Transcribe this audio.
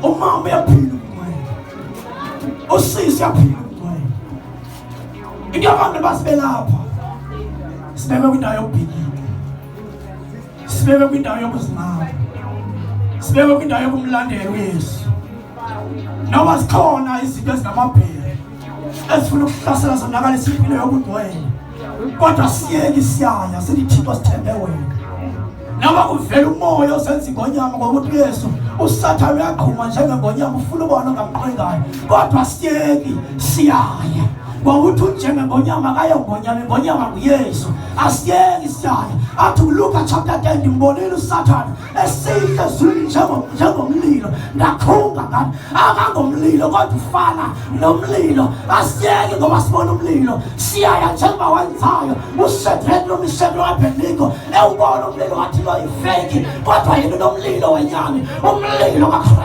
Umama uyaphila ubungcwele, usisi uyaphila ubungcwele. Into yabantu basibelapha, sibekwe kwindawo yokubhikida, sibekwe kwindawo yokuzincama, sibekwe kwindawo yokumlandela uYesu. Noma zikhona izinto ezingamabhele ezifuna ukuhlasela zonakalisa impilo yobungcwele, kodwa siyeki, siyaya, sithi Thixo, sithembe wena. Noma kuvela umoya ozenza ingonyama, ngokuthi uYesu, uSathane uyaqhuma njengengonyama, ufuna ubona ongamqwengayo, kodwa siyeki, siyaya, ngokuthi unjengengonyama, akayongonyama, ingonyama nguYesu. Asiyeki, siyaya. Athi uLuka chapter 10, ndimbonile uSathane esihle ezulwini njengomlilo, ndakhunga ngathi akangomlilo kodwa ufana nomlilo. Asiyeki ngoba sibona umlilo, siyaya njengoba wenzayo uShedrake noMishek noAbednego, ewubona umlilo wathi lo yifeki, kodwa yena unomlilo wenyani, umlilo kaKristu.